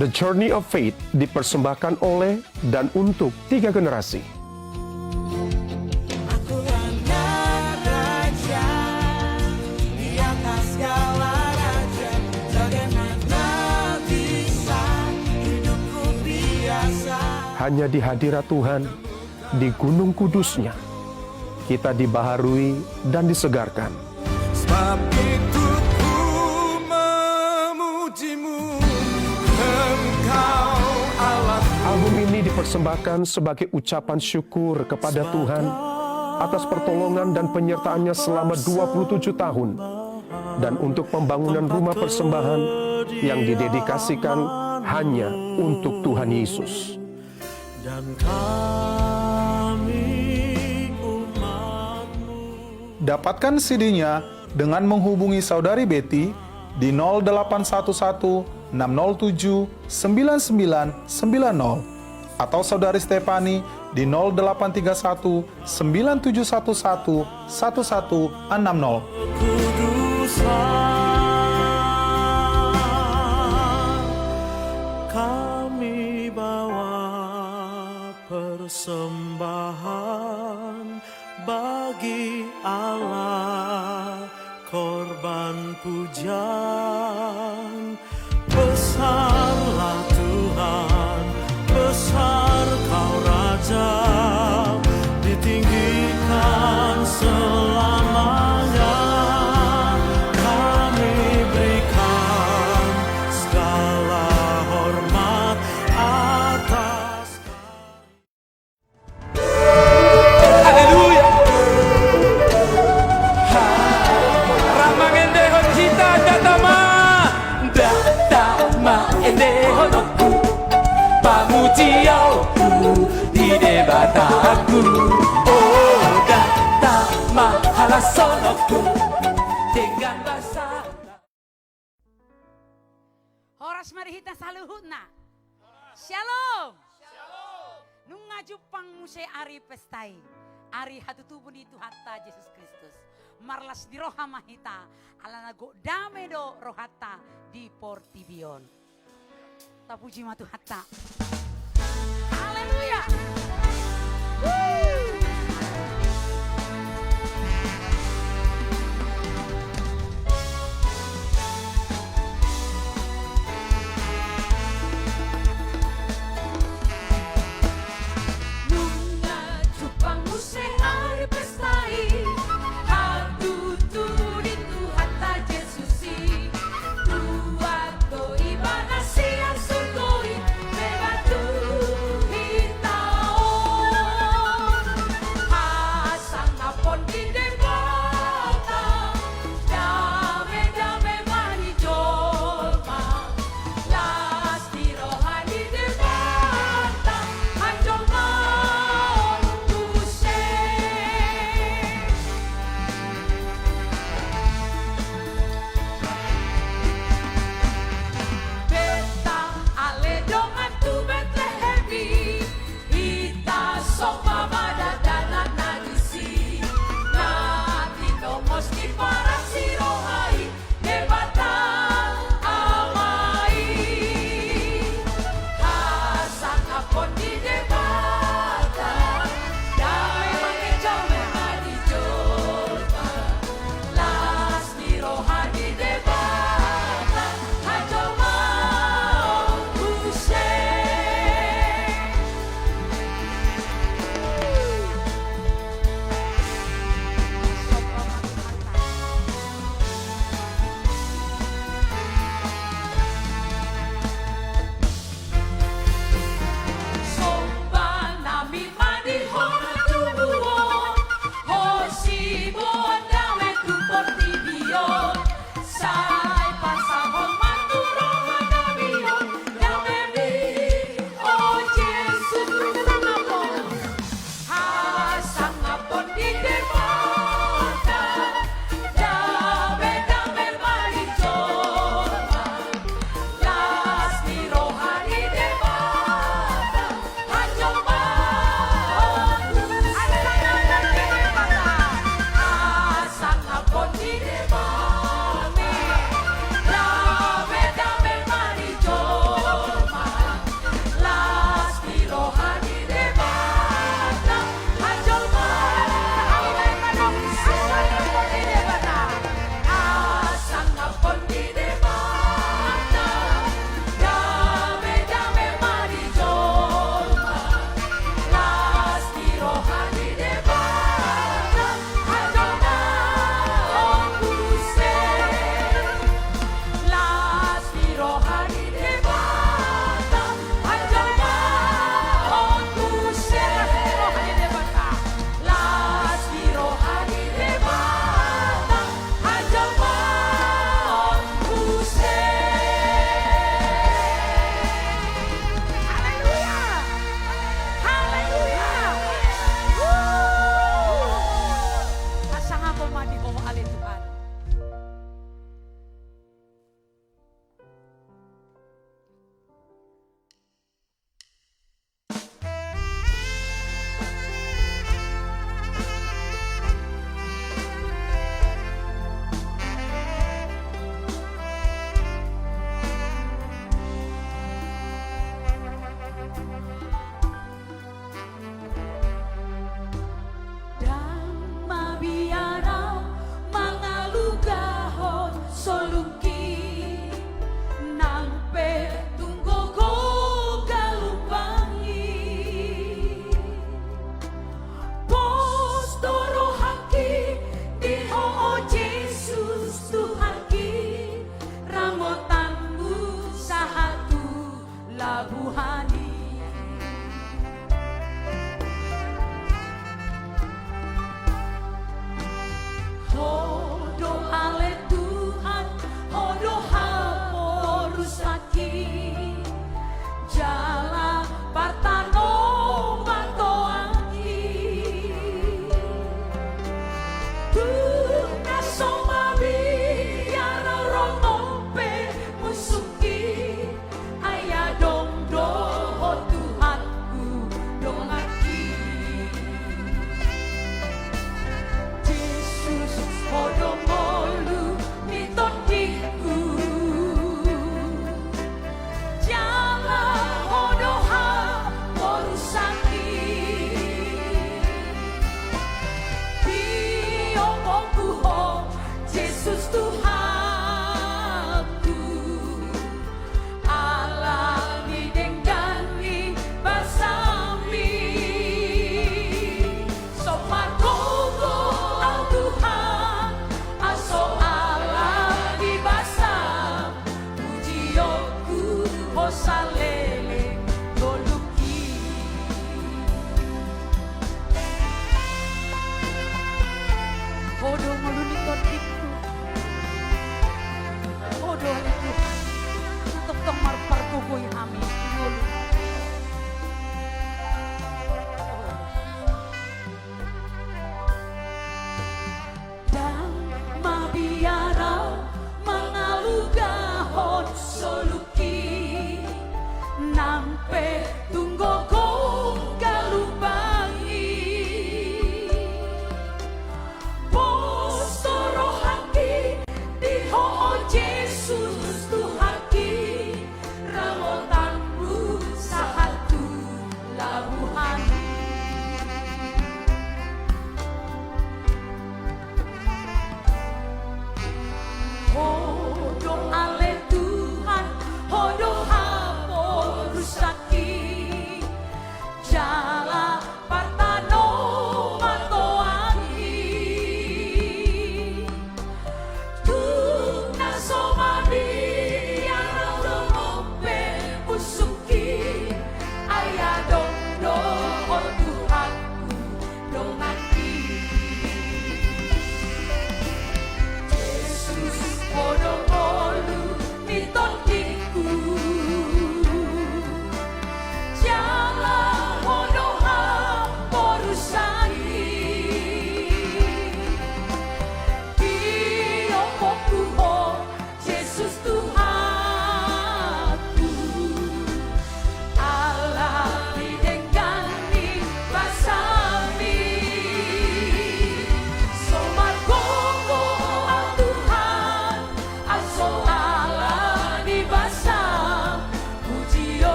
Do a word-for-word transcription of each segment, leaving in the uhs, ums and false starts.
The Journey of Faith dipersembahkan oleh dan untuk tiga generasi. Hanya di hadirat Tuhan, di gunung kudus-Nya, kita dibaharui dan disegarkan. Sebab itu ku memuji-Mu, Engkau Allah. Album ini dipersembahkan sebagai ucapan syukur kepada Tuhan atas pertolongan dan penyertaan-Nya selama dua puluh tujuh tahun, dan untuk pembangunan rumah persembahan yang didedikasikan hanya untuk Tuhan Yesus. Dan kami umat-Mu. Dapatkan C D-nya dengan menghubungi Saudari Betty di nol delapan satu satu enam nol tujuh sembilan sembilan sembilan nol atau Saudari Stephanie di nol delapan tiga satu sembilan tujuh satu satu satu satu enam nol. Kudusan kami bawa persembahan bagi Allah, korban pujian. Besarlah Tuhan, besar Kau Raja, ditinggikan selamanya. Kami berikan segala hormat atas Haleluya. Ha. Rap mangendehon hita, Data ma. Data ma endehononku, pamujiaonku di Debataku. O, Data ma halashononku denggan basa. Horas ma di hita saluhutna. Syalom. Nunga jumpang muse ari pesta i, ari hatutubu ni Tuhanta Jesus Kristus. Marlas ni roha ma hita, alana gok dame do rohanta di portibi on. Tapuji ma Tuhanta. Haleluya. Nunga jumpang muse ari pesta i, hatutubu ni Tuhanta Jesus i. Tuat do Ibana sian surgo i, lebat tu hita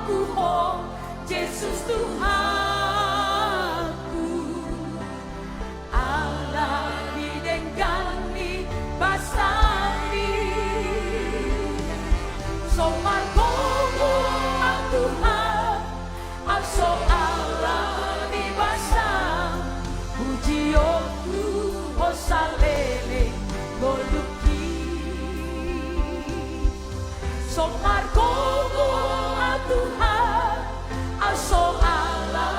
Ho Jesus Tuhanku, ala ni denggan ni basaMi. So margogo Ho Tuhan, ai so ala ni basaM, pujionku Ho saleleng ngolungki. So margogo Ho Tuhan, ai so ala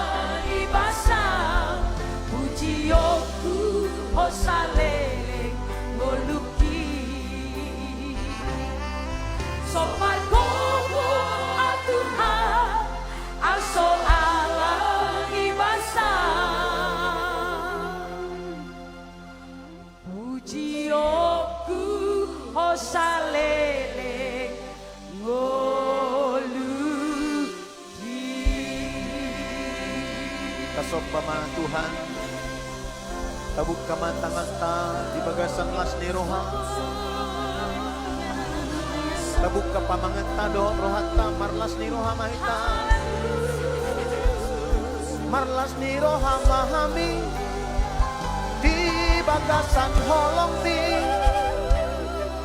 ni basaM, pujionku Ho saleleng ngolungki. So margogo Ho Tuhan, ai so ala ni basaM, pujionku Ho saleleng ngolungki. Tasomba ma Tuhan, tabungka ma tanganta di bagasan las ni rohaM. Tabungka pamanganta dohot rohanta, marlas ni roha ma hita. Marlas ni roha ma hami di bagasan holongMi.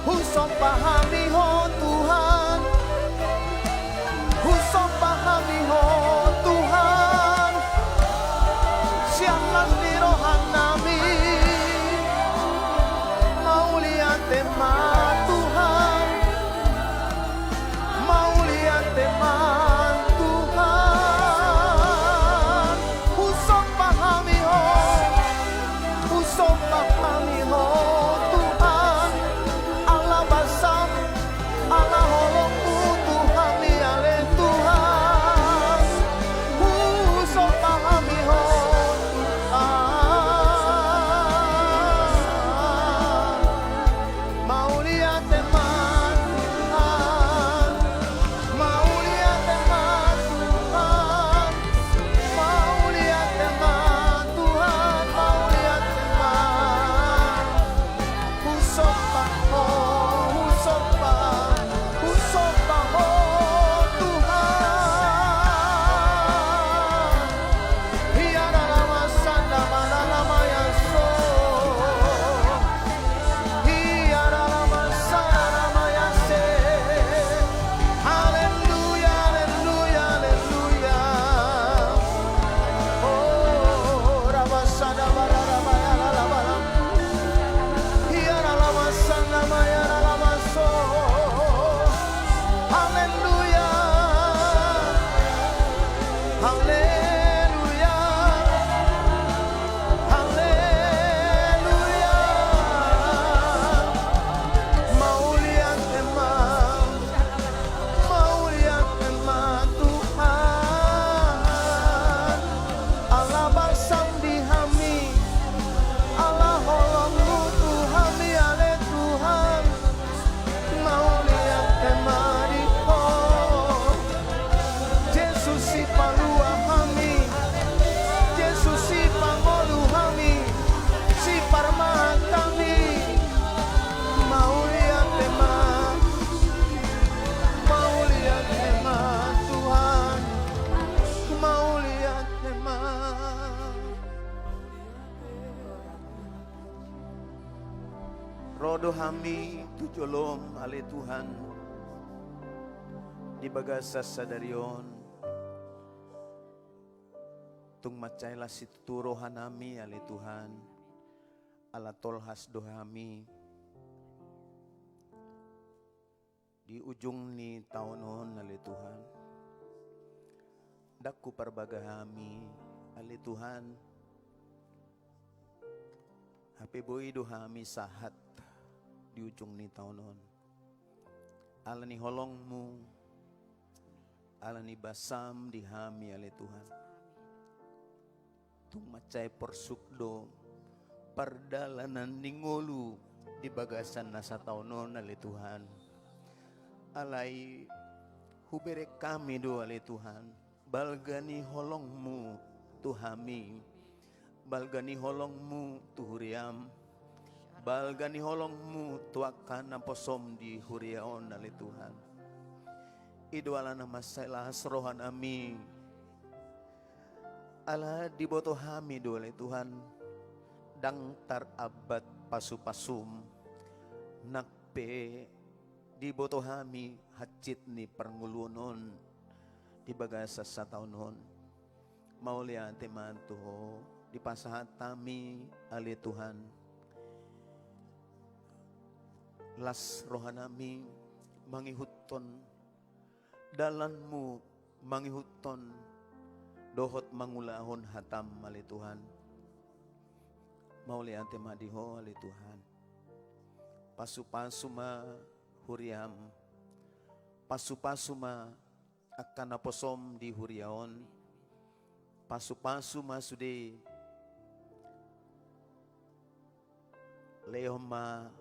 Husomba hami Ho Tuhan, husomba hami Ho Tuhan, sian las ni rohanami. Mauliate ma Tuhan, mauliate ma Tuhan. Husomba hami Ho, husomba hami Ho Tuhan, ala basaM, ala holongMu tu hami ale Tuhan. Husomba hami Ho Tuhan. Mauliate ma Tuhan, mauliate ma Tuhan, mauliate ma Tuhan, mauliate ma. Husomba Ho, husomba, husomba Ho Tuhan. Ia dalam asanda mana nama yang so. Ia dalam asanda nama yang se. Haleluya, haleluya, haleluya. Oh, rabasada barara bayara labara. Ia dalam asanda maya dalam aso. Haleluya. Haleluya. Haleluya. Mauliate ma, mauliate ma Tuhan. Ala basaM di hami, ala holongMu tu hami ale Tuhan. Mauliate ma di Ho. Jesus sipalua hami, Jesus sipangolu hami, siparmahan hami. Mauliate ma, mauliate ma Tuhan, mauliate ma. Ro do hami tu joloM ale Tuhan, di bagasan sadari on. Tung mansai las situtu rohanami ale Tuhan, ala tolhas do hami di ujung ni taon on ale Tuhan. Ndang huparbaga hami ale Tuhan, hape boi do hami sahat di ujung ni taon on. Ala ni holongMu, ala ni basaM di hami ale Tuhan. Tung mansai porsuk do pardalanan ni ngolu di bagasan na sataon on ale Tuhan. Alai hubereng hami do ale Tuhan balga ni holongMu tu hami, balga ni holongMu tu huriaM, balga ni holongMu tu angka naposoM di huria on ale Tuhan. I do ala na mansai las rohanami. Ala diboto hami do ale Tuhan, ndang tarambat pasupasum, nang pe diboto hami hansit ni parngoluon on di bagasan sataon on. Mauliate ma tu Ho, dipasahat hami ale Tuhan las rohanami mangihuthon dalanMu, mangihuthon dohot mangulahon hataM ale Tuhan. Mauliate ma di Ho ale Tuhan. Pasupasu ma huriaM. Pasupasu ma angka naposoM di huria on. Pasupasu ma sude. Lehon ma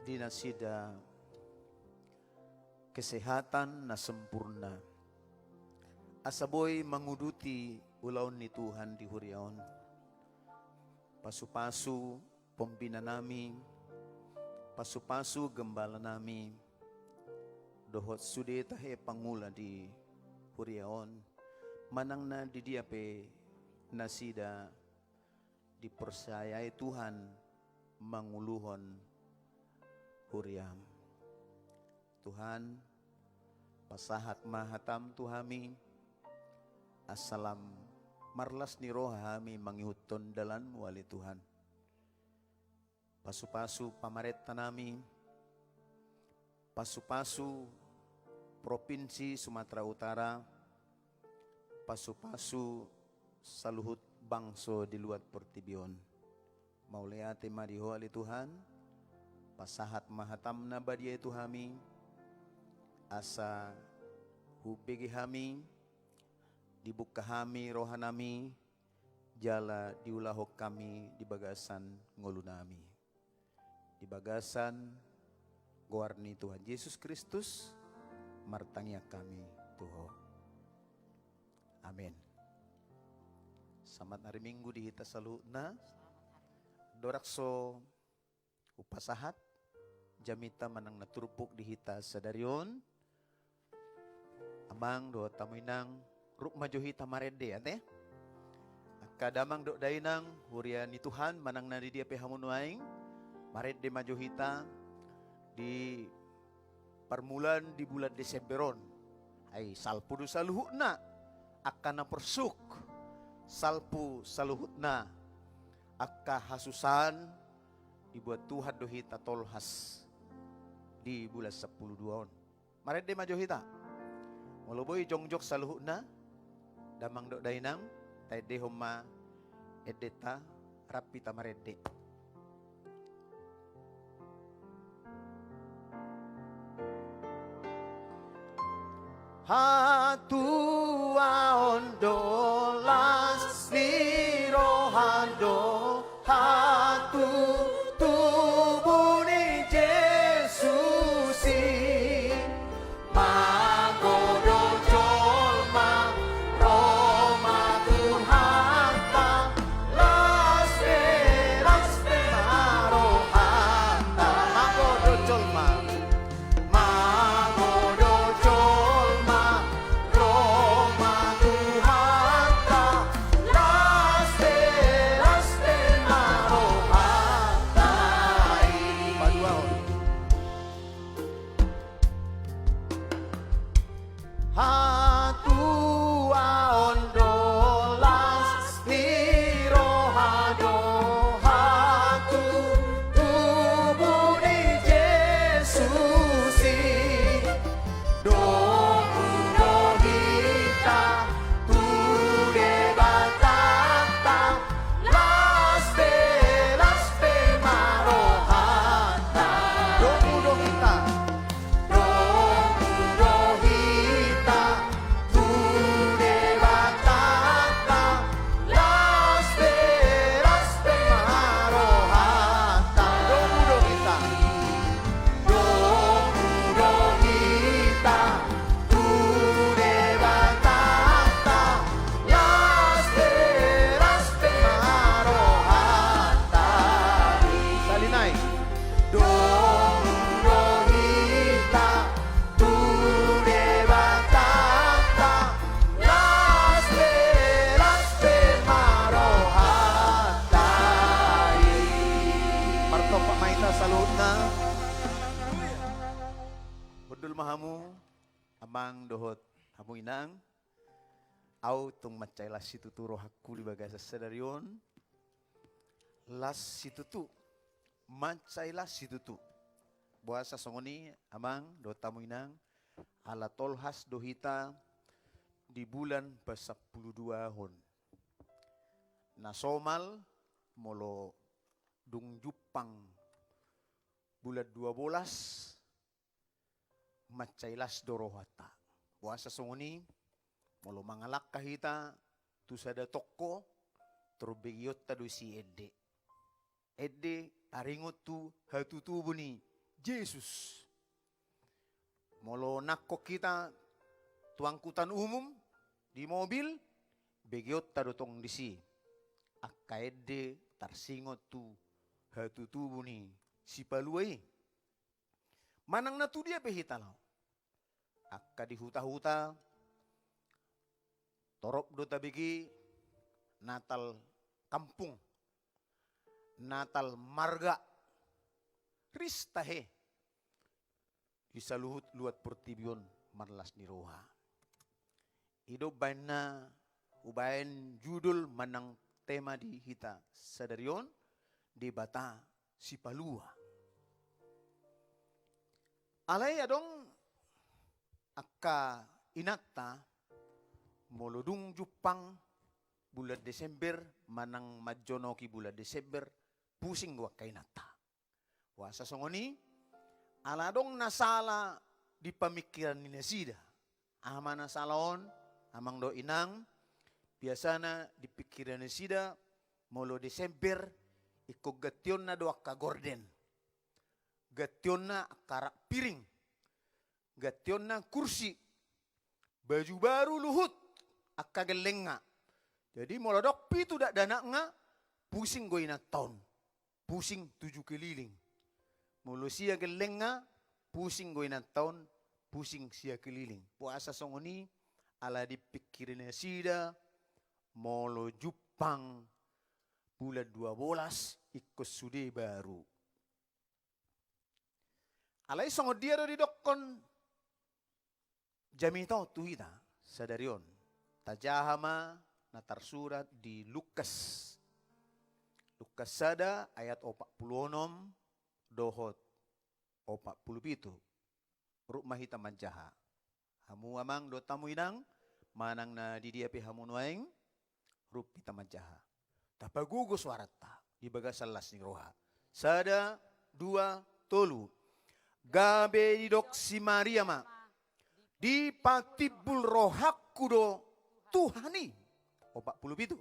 di nasida kesehatan na sempurna, asa boi manguduti ulaon ni Tuhan di huria on. Pasupasu pombinanami, pasupasu gembalanami, dohot sude tahe pangula di huria on, manang na di dia pe nasida diporsayai Tuhan manguluhon huriaM. Tuhan, pasahat ma hataM tu hami, asa lam marlas ni roha hami mangihuthon dalanMu ale Tuhan. Pasupasu pamarentanami, pasupasu Provinsi Sumatera Utara, pasupasu saluhut bangso di luat portibi on. Mauliate ma di Ho ale Tuhan, pasahat ma hataM na badia i tu hami, asa hubege hami, dibuka hami rohanami, jala diulahon hami di bagasan ngolunami. Di bagasan goar ni Tuhan Jesus Kristus, martangiang hami tu Ho. Amin. Selamat hari Minggu di hita saluhutna. Dorang so hupasahat jamita manang na turpuk di hita sadari on. Amang dohot hamu inang, ruk ma jo hita marende, ate? Angka damang dohot dainang, huria ni Tuhan, manang na di dia pe hamu nuaeng, marende ma jo hita di parmulaan di bulan Desember on. Ai salpu do saluhutna angka na porsuk, salpu saluhutna angka hasusaan, dibuat Tuhan do hita tolhas di bulan sampulu dua on. Marende ma jo hita. Molo boi jongjong saluhutna, damang dohot dainang, taendehon ma endenta, rap hita marende. Hatuaon do las ni roha do, hatutubu ni Jesus i. Mago do jolma ro ma Tuhanta, las pe, las pe ma rohanta. Mago do jolma. Mago do jolma ro ma Tuhanta. Amang dohot hamu inang, au tung mansai las situtu rohangku di bagasan sadari on. Las situtu, mansai las situtu. Boasa songon i, amang dohot hamu inang? Ala tolhas do hita di bulan pasampulu duahon. Na somal, molo dung jumpang bulan dua bolas, mansai las do rohanta. Boasa songon i? Molo mangalangka hita tu sada tongko, torus begeonta do disi ende. Ende taringot tu hatutubu ni Jesus. Molo nangkok hita tu angkutan umum, di mobil, begeonta do tong disi angka ende tarsingot tu hatutubu ni Sipalua i. Manang na tu dia pe hita laho, angka di huta-huta, torop do tabege Natal kampung, Natal marga, ris tahe di saluhut luat portibi on marlas ni roha. I do umbahen na hubahen judul manang tema di hita sadari on, Debata Sipalua. Alai adong angka inanta, molo dung jumpang bulan Desember manang manjonoki bulan Desember, pusing do angka inanta. Boasa songon i? Ala adong na sala di pamingkiran ni nasida. Aha ma na sala on, amang dohot inang? Biasana di pingkiran nasida, molo Desember, ingkon gantionna do angka gorden, gantionna angka arak piring, gantionna kursi, baju baru luhut, angka gellengna. Jadi molo adong pitu dakdanakna, pusing do inanta on, pusing tujuh keliling. Molo sia gellengna, pusing do inanta on, pusing sia keliling. Boasa songon i? Ala di pingkiran nasida, molo jumpang bulan dua bolas, ingkon sude baru. Alai songon dia do didokkon jamita on tu hita sadari on? Tajaha ma na tarsurat di Lukas. Lukas sada ayat opat pulu onom dohot opat pulu pitu. Rap ma hita manjaha. Hamu amang dohot hamu inang, manang na di dia pe hamu nuaeng, rap hita manjaha. Tapagogo soaranta di bagasan las ni roha. Sada, dua, tolu. Gabe didok si Maria ma, dipatimbul rohangku do Tuhan i. Opat pulu pitu.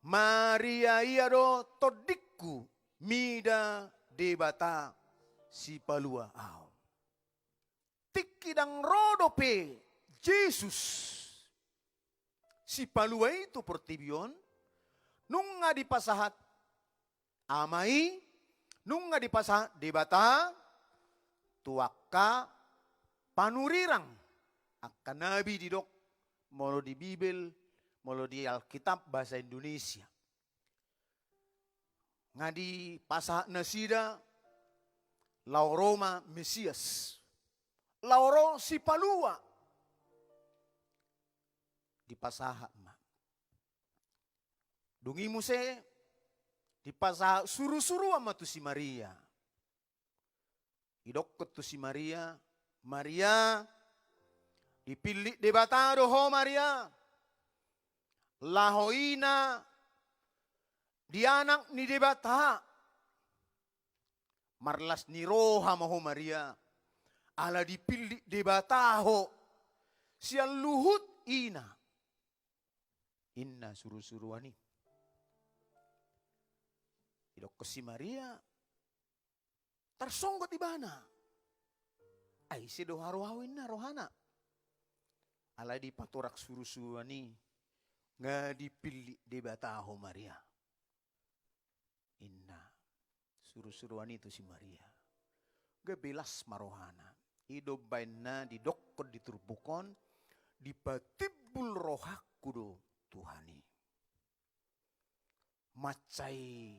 Maria ia do tondingku, mida Debata Sipalua au. Tingki ndang ro dope Jesus Sipalua i tu portibi on, nunga dipasahat Ama i, nunga dipasahat Debata tu angka panurirang, angka nabi didok molo di Bibel, molo di Alkitab bahasa Indonesia. Nga dipasahat nasida laho ro ma Mesias, laho ro Sipalua. Dipasahat ma. Dung i muse dipasahat surusuruan ma tu si Maria. Didokkon tu si Maria, Maria, dipillit Debata do ho Maria, laho ina di Anak ni Debata. Marlas ni roha ma ho Maria, ala dipillit Debata ho sian luhut ina. Inna surusuruan i. Didokkon si Maria, tarsonggot ibana. Ai ise do harohahu inna rohana. Alai dipatorak surusuruan i, nga dipillit Debata ho Maria. Inna surusuruan i tu si Maria. Gabe las ma rohana. I do umbahen na didokkon di turpuk on, dipatimbul rohangku do Tuhan i. Mansai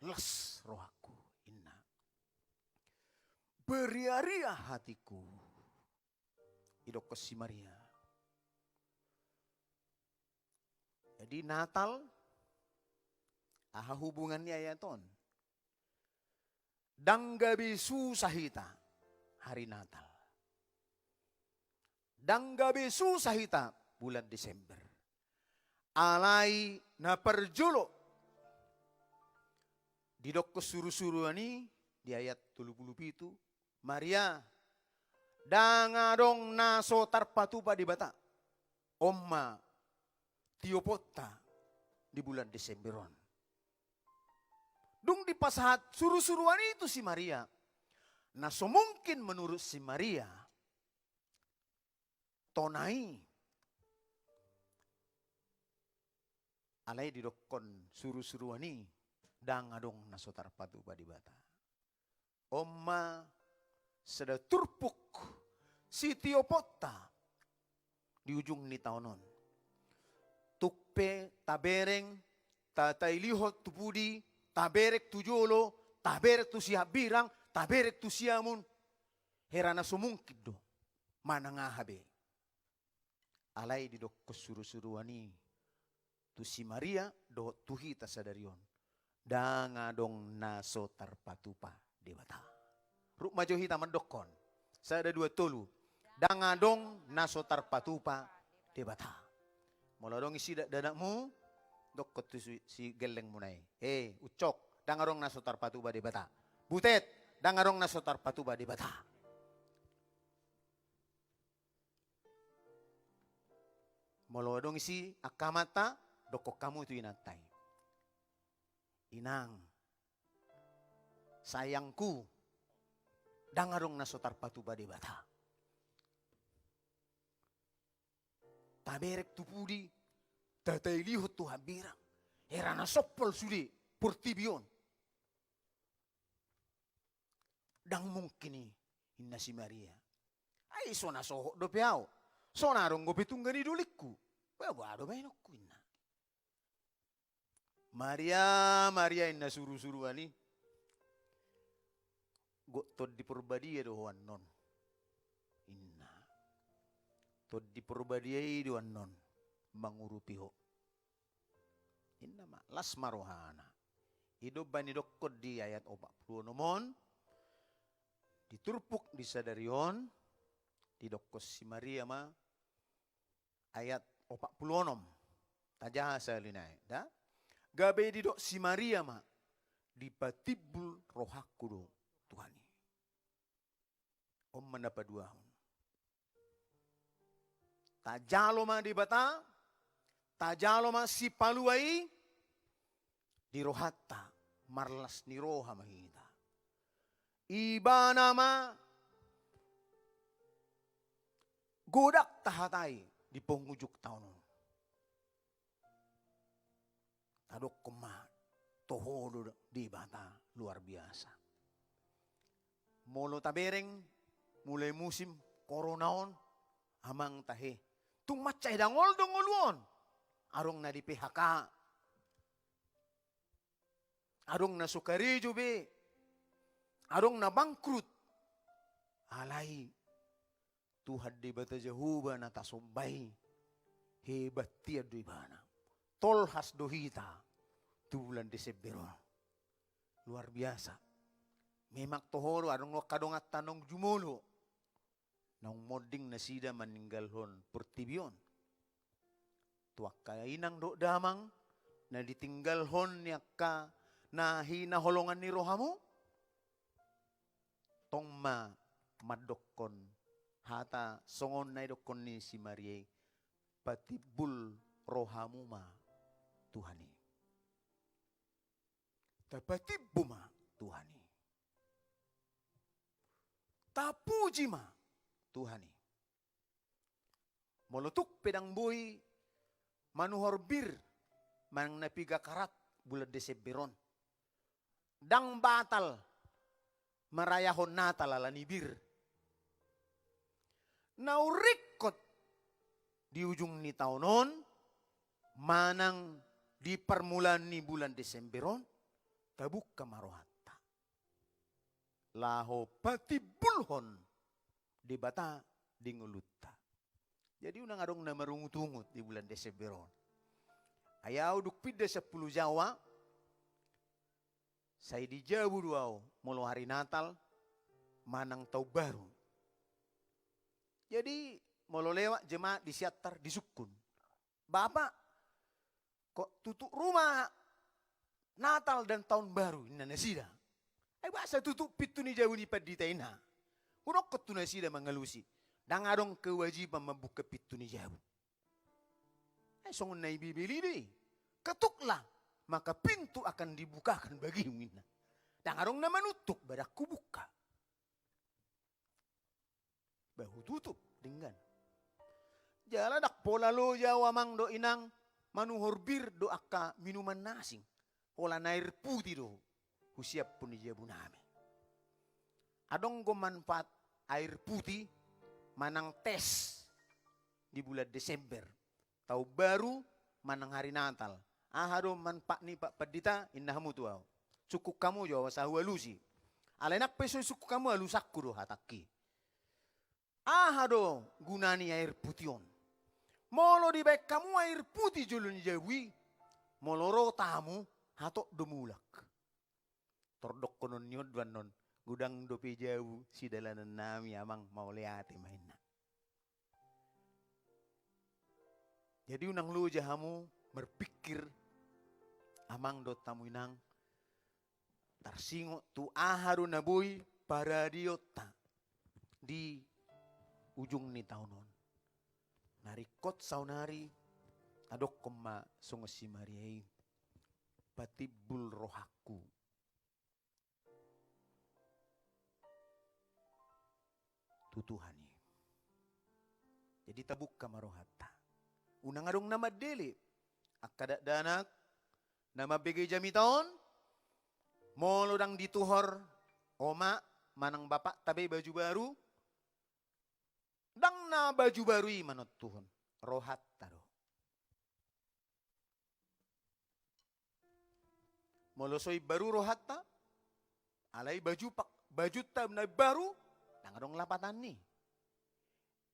las rohangku, inna. Beriaria hatiku. Dokkon si Maria. Jadi Natal, aha hubungan ni ayat on? Ndang gabe susah hita hari Natal. Ndang gabe susah hita bulan Desember. Alai na parjolo didokkon surusuruan i di ayat tolu pulu pitu, Maria, ndang adong na so tarpatupa Debata. On ma tioponta di bulan Desember on. Dung dipasahat surusuruan i tu si Maria, na so mungkin menurut si Maria, tona i. Alai didokkon surusuruan i, ndang adong na so tarpatupa Debata. On ma sada turpuk sitioponta di ujung ni taon on. Tung pe tabereng, tatailihon tu pudi, tabereng tu jolo, tabereng tu sihambirang, tabereng tu siamun. Hera na so mungkin do manang aha be. Alai didokkon surusuruan i tu si Maria dohot tu hita sadari on, ndang adong na so tarpatupa Debata. Rap ma jo hita mandokkon, sada dua tolu. Ndang adong na so tarpatupa Debata. Molo adong isi dakdanakmu, dokkon tu si, si gellengmuna i. Eh, Ucok, ndang adong na so tarpatupa Debata. Butet, ndang adong na so tarpatupa Debata. Molo adong isi angka amanta, dokkon hamu tu inanta i. Inang, sayangku, ndang adong na so tarpatupa Debata. Tabereng tu pudi, tatailihon tu hambirang. Hera na sompol sude portibi on. Ndang mungkin i, inna si Maria. Ai so na sohot dope ahu. So na adong dope tungga ni dolingku. Ba, ba do baenonku, inna. Maria, Maria, inna surusuruan i. Gok Tondi Porbadia do ho annon, inna. Tondi Porbadia i do annon mangurupi ho, inna ma. Las ma rohana. I do umbahen didokkon di ayat opat pulu onom on, di turpuk di sadari on, didokkon si Maria ma, ayat opat pulu onom. Tajaha sahali nai, da? Gabe didok si Maria ma, dipatimbul rohangku do Tuhan i. On ma na paduahon. Tajalo ma Debata, tajalo ma Sipalua i, di rohanta, marlas ni roha ma hita. Ibana ma godang tahatai di pengujung taon on. Tadokkon ma, toho do Debata luar biasa. Molo tabereng, mulai musim corona on, amang tahe, tung mansai dangol do ngolu on. Adong na di P H K, adong na so karejo be, adong na bangkrut. Alai Tuhan Debata Jahowa na tasomba i, hebat hian do ibana. Tolhas do hita tu bulan Desember on. Luar biasa. Memang toho do, adong do angka donganta naung jumolo, naung monding nasida maninggalhon portibi on. Tu angka inang dohot damang na ditinggalhon ni angka na hinaholongan ni rohamu, tong ma mandokkon hata songon na didokkon ni si Maria i, patimbul rohamu ma Tuhan i. Tapatimbo ma Tuhan i. Tapuji ma Tuhan i. Molo tung pe ndang boi manuhor bir manang na piga karat bulan Desember on, ndang batal marayahon Natal ala ni bir. Naung ringkot di ujung ni taon on manang di parmulaan ni bulan Desember on, tabuka ma rohanta laho patimbulhon Debata di ngolunta. Jadi unang adong na marungut-ungut di bulan Desember on. Ai au dung pinda sampulu jawa, sai di jabu do au molo hari Natal manang Taon Baru. Jadi molo lewat jemaat di Siantar disungkun, "Bapak, kok tutup rumah Natal dan Tahun Baru?" ninna nasida. Ai boasa tutup pintu ni jabu ni pandita, ninna. Hudokkon tu nasida mangalusi, "Ndang adong kewajiban mambuka pintu ni jabu." Ai songon na di Bibel i do i, "Ketuklah, maka pintu akan dibukakan bagimu," ninna. Ndang adong na manuntuk, badan hubuka. Ba hututup, denggan. Jala ndang pola loja au, amang dohot inang, manuhor bir dohot angka minuman na asing. Holan air putih do husiaphon di jabu nami. Adong do manfaat air putih manang tes di bulan Desember, Tahun Baru manang hari Natal. "Aha do manfaat ni, Pak Pandita?" ninna hamu tu au. Sungkun hamu jo au asa hualusi. Alai nang pe so sungkun hamu, alusanku do hatangki. Aha do guna ni air putih on? Molo dibaen hamu air putih jolo ni jabu i, molo ro tamu, hatop do mulak. Tor dohonon ni on do annon, "Godang dope jabu sidalanan nami, amang, mauliate ma," ninna. Jadi unang loja hamu marpikir, amang dohot hamu inang, tarsingot tu aha do na boi paradeonta di ujung ni taon on. Na ringkot saonari, tadokkon ma songon si Maria i, patimbul rohangku tu Tuhan i. Jadi tabuka ma rohanta. Unang adong na mandele. Angka dakdanak na mambege jamita on, molo ndang dituhor oma manang bapakta be baju baru, ndang na baju baru i manontuhon, rohanta do. Molo so imbaru rohanta, alai baju pak-, bajunta na imbaru, ndang adong lapatan ni.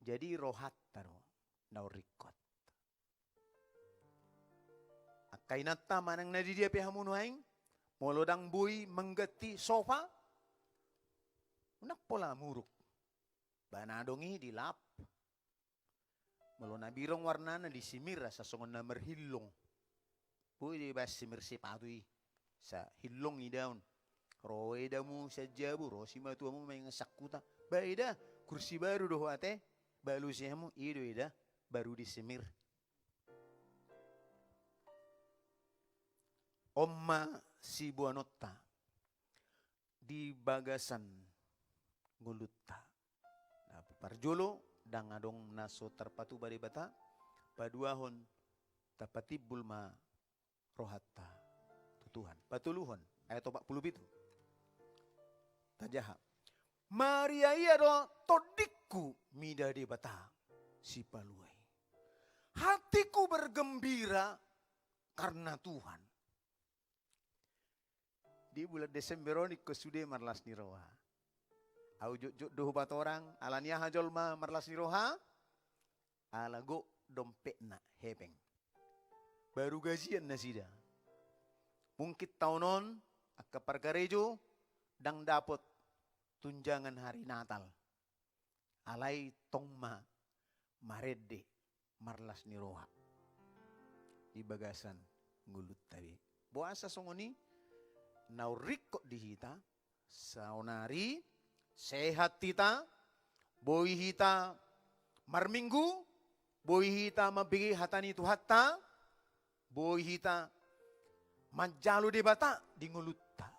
Jadi rohanta do na umringkot. Angka inanta manang na di dia pe hamu nuaeng, molo ndang boi mangganti sofa, unang pola muruk. Ba na adong i dilap. Molo na birong warnana disimir asa songon na marhillong. Boi do ibaen simir sipatu i, asa hillong idaon. Ro edamu sian jabu, ro simatuamu mangingan sangkuta. Ba eda, kursi baru do ho ate, balusi hamu, i do eda, baru disimir. On ma siboanonta di bagasan ngolunta. Na parjolo, ndang adong na so tarpatupa Debata, paduahon, tapatimbul ma rohanta tu Tuhan. Patoluhon, ayat opat pulu pitu. Tajaha. Maria ia do tondingku mida Debata Sipalua i. Hatiku bergembira karena Tuhan. Di bulan Desember on ingkon sude marlas ni roha. Au jotjot do hupatorang, ala ni aha jolma marlas ni roha? Ala gok dompetna hepeng. Baru gajian nasida. Mungkin taon on, angka parkarejo, ndang dapot tunjangan hari Natal. Alai tong ma marende marlas ni roha di bagasan ngolunta be. Boasa songon i? Na umringkot di hita saonari, sehat hita, boi hita marminggu, boi hita mambege hata ni Tuhanta, boi hita manjalo Debata di ngolunta.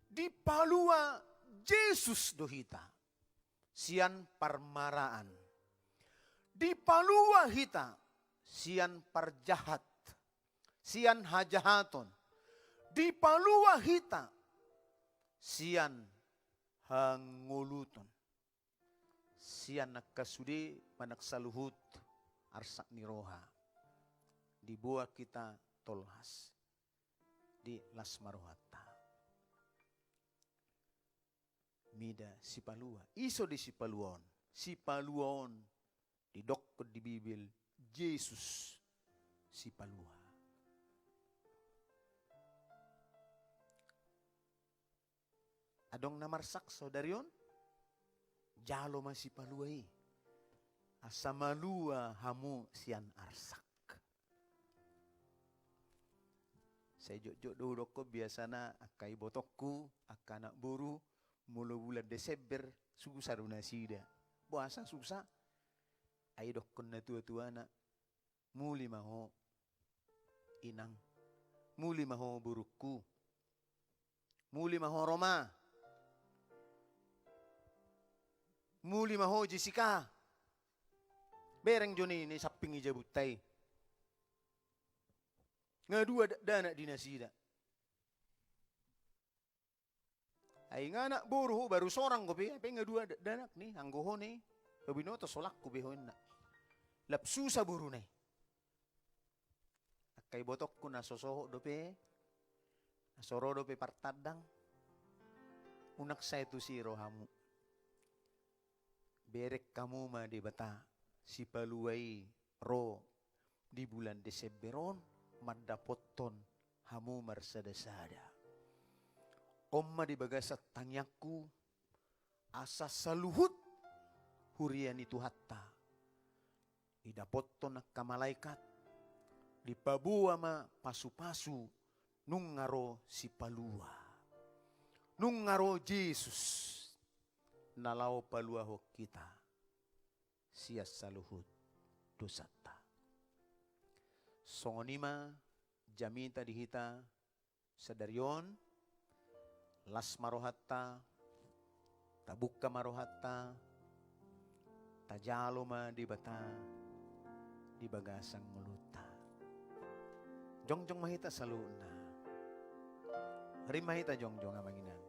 Dipalua Jesus do hita sian parmaraan. Dipalua hita sian parjahat, sian hajahaton. Dipalua hita sian hangoluton. Sian angka sude manang saluhut arsak ni roha. Diboan hita tolhas. Di las ma rohanta. Mida Sipalua. Ise do Sipalua on? Sipalua on Didokkon di Bibel, Jesus Sipalua. Adong na marsak saudari on? Jalo ma Sipalua i, asa malua hamu sian arsak. Sai jotjot do hudokkon biasana angka ibotongku, angka anak boru, molo bulan Desember, susa do nasida. Boasa susa? Ai dokkon natuatuana, muli ma ho, Inang. Muli ma ho, borungku. Muli ma ho, Roma. Muli ma ho, Jessica. Bereng jo ni, ni samping ni jabunta i. Nga dua dakdanak di nasida. Ai nga anak boru ho, baru sorang dope, ai pe nga dua dakdanak ni, anggo ho ni. Ho binoto, solangku be ho, inna. Lap susa boruna i. Angka ibotongku, na so sohot dope, na so ro dope partandang, unang sae tusi rohamu. Bereng hamu ma Debata Sipalua i ro di bulan Desember on, mandapothon hamu marsadasada. On ma di bagasan tangiangku, asa saluhut huria ni Tuhanta didapothon angka malaikat, dipaboa ma pasupasu, nunga ro Sipalua. Nunga ro Jesus, na laho paluahon hita sian saluhut dosanta. Songon i ma jamita di hita sadari on, las ma rohanta, tabungka ma rohanta, tajalo ma Debata di bagasan ngolunta. Jongjong ma hita saluhutna. Rim ma hita jongjong, amang inang.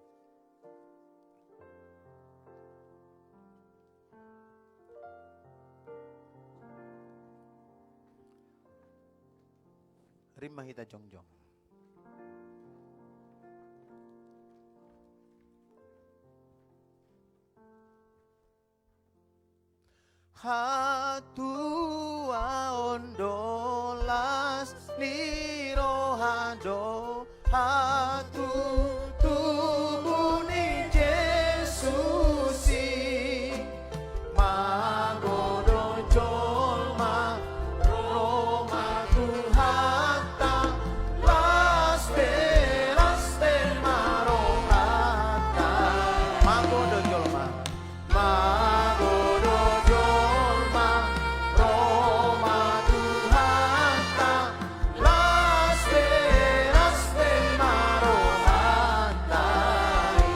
Rim ma hita jongjong. Hatuaon do las ni roha do, hatutubu ni Jesus i. Mago do jolma ro ma Tuhanta, las pe, las pe ma rohanta. Mago do jolma. Mago do jolma ro ma Tuhanta, las pe, las pe ma rohanta i.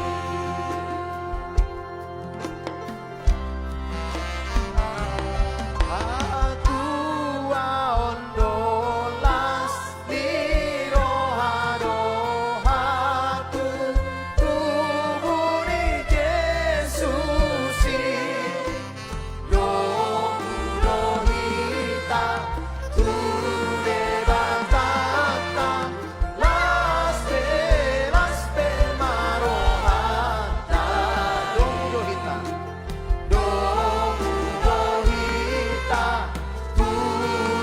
Hatuaon do las ni roha do, hatutubu ni Jesus i. Domu do hita tu Debatanta, las pe, las pe ma rohanta. Domu do hita. Domu do hita tu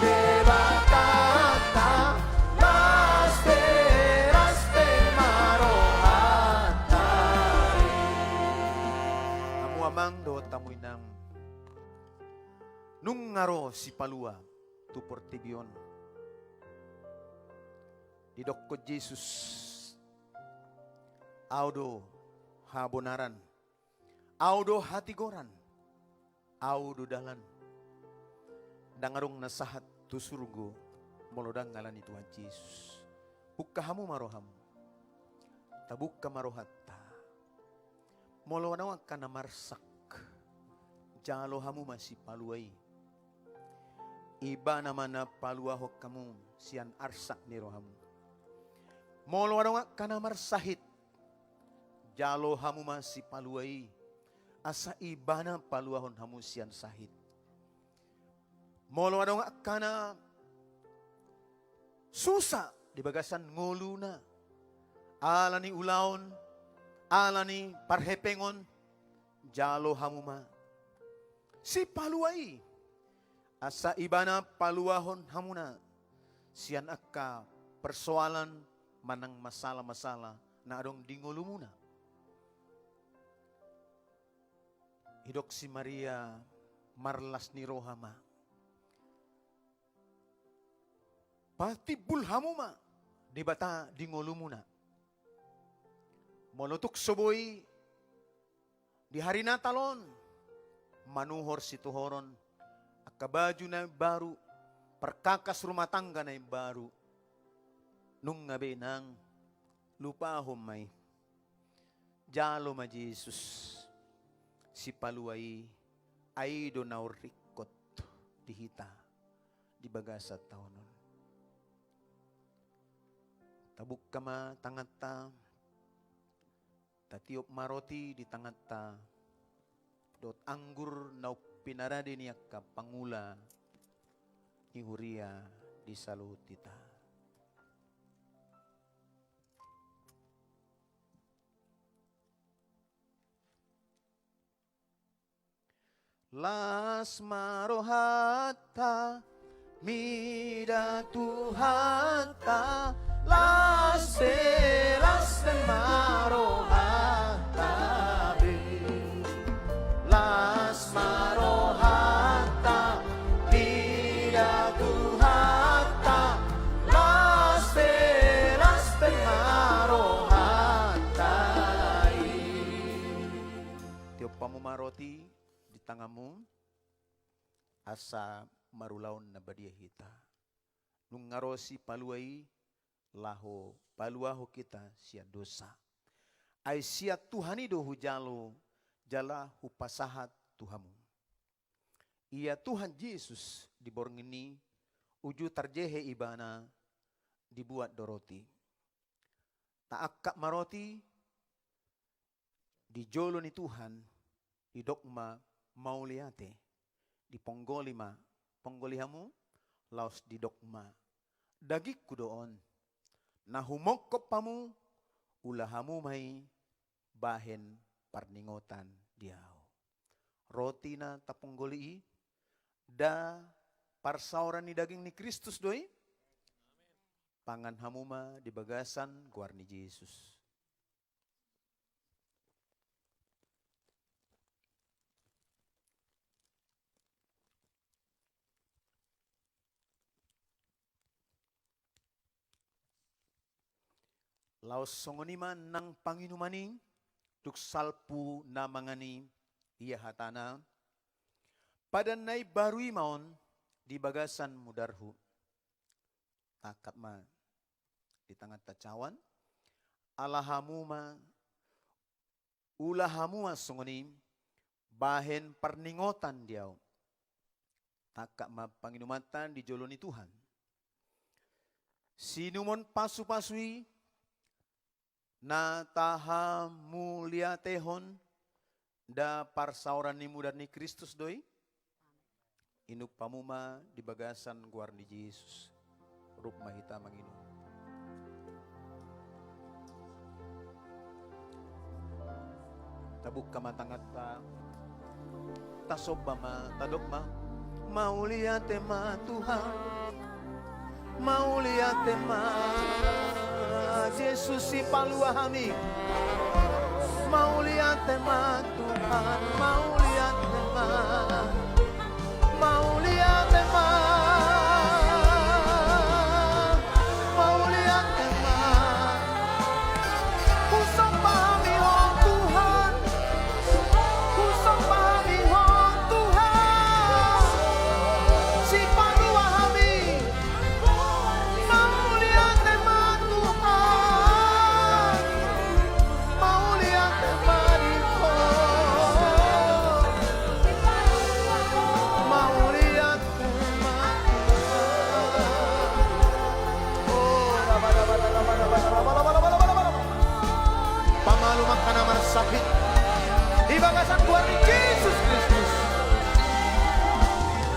Debatanta, las pe, las pe ma rohanta. Hamu amang dohot hamu inang, nunga ro Sipalua tu portibi on. Didokkon Jesus, Ahu do habonaran, Ahu do hatigoran, Ahu do dalan. Ndang adong na sahat tu surgo molo ndang ala ni Tuhan Jesus. Bungka hamu ma rohamu. Tabungka ma rohanta. Molo adong angka na marsak, jalo hamu ma Sipalua i. Ibana ma na paluahon hamu sian arsak ni rohamu. Molo adong angka na marsahit, jalo hamu ma Sipalua i, asa Ibana paluahon hamu sian sahit. Molo adong angka na susa di bagasan ngoluna, ala ni ulaon, ala ni parhepengon, jalo hamu ma Sipalua i, Asa Ibana paluahon hamuna sian angka persoalan manang masalah-masalah na adong di ngolumuna. Didok si Maria, marlas ni roha ma. Patimbul hamu ma Debata di ngolumuna. Molo tung so boi di hari Natal on manuhor situhoron angka baju na imbaru, parkakas rumah tangga na imbaru, nunga be nang lupahon ma i. Jalo ma Jesus Sipalua i, ai i do na umringkot di hita di bagasan taon on. Tabuka ma tanganta, tatiop ma roti di tanganta, dohot anggur na umpeopna rade ni angka pangula ni huria di saluhut hita. Las ma rohanta mida Tuhanta, las be, las be ma rohanta be. Las ma rohanta mida Tuhanta, las be, las be ma rohanta i. Tiop hamu ma roti di tanganmu, asa marulaon na badia hita. Nunga ro Sipalua i laho paluahon hita sian dosa. Ai sian Tuhan i do hujalo jala hupasahat tu hamu. Ia Tuhan Jesus di borngin i uju tarjehe Ibana dibuat do roti. Taangkat ma roti di jolo ni Tuhan, didok ma mauliate, diponggoli ma, ponggoli hamu, laos didok ma, dagingku do on, na humongkop hamu, ula hamu ma i bahen parningotan di ahu. Roti na taponggoli i, nda parsaoran ni daging ni Kristus do i? Pangan hamu ma di bagasan goar ni Jesus. Laos songon i ma nang panginuman i, dung salpu na mangan i, ia hatana, padan na imbaru i ma on di bagasan mudarhu. Tangkap ma di tanganta cawan, ala hamu ma, ula hamu ma songon i bahen parningotan di ahu. Tangkap ma panginumanta di jolo ni Tuhan. Siinumon pasupasu i na tahamuliatehon, nda parsaoran ni mudar ni Kristus do i? Inum hamu ma di bagasan goar ni Jesus. Rap ma hita manginum. Tabuka ma tanganta, tasomba ma, tadok ma. Mauliate ma Tuhan. Mauliate ma Jesus Sipalua hami. Mauliate ma Tuhan, mauliate ma. Mauliate ma. Mauliate ma. Husomba hami Ho Tuhan. Husomba hami Ho Tuhan. Sipalua hami. Mauliate ma Tuhan. Mauliate ma di Ho. Mauliate ma Tuhan. Oh, raba, raba, raba. Pamalum angka na marsahit di bagasan goar ni Jesus Kristus.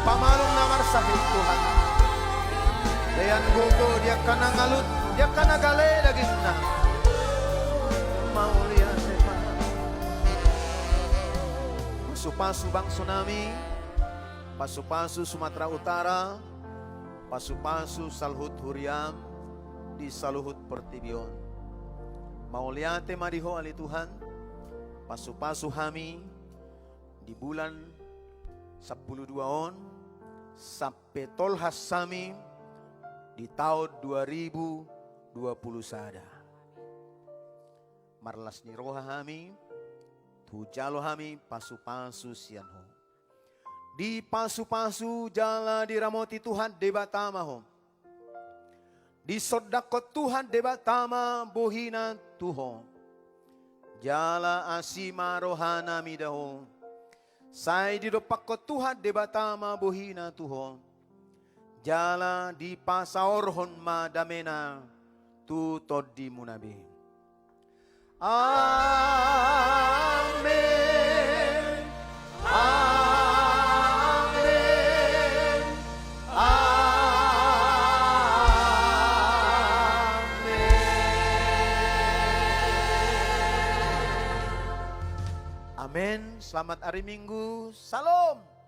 Pamalum na marsahit Tuhan. Lean gogo di angka na ngalut, di angka na gale dagingna. Mauliate ma. Pasupasu bangso nami. Pasu-pasu Sumatera Utara, pasu-pasu saluhut huriam di saluhut portibi on. Mauliate ma di Ho ale Tuhan, pasu-pasu hami di bulan sampulu dua on, sampe tolhas hami di taon dua ribu dua pulu sada. Marlas ni roha hami, hujalo hami pasu-pasu sian Ho. Dipasu-pasu jala diramoti Tuhan Debata ma ho. Disondangkon Tuhan Debata ma bohina tu ho. Jala asi ma rohana mida ho. Sai didompakkon Tuhan Debata ma bohina tu ho. Jala dipasaorhon ma damena tu tondimuna be. Amen. Amen. Amen. Amen. Selamat hari Minggu. Salam.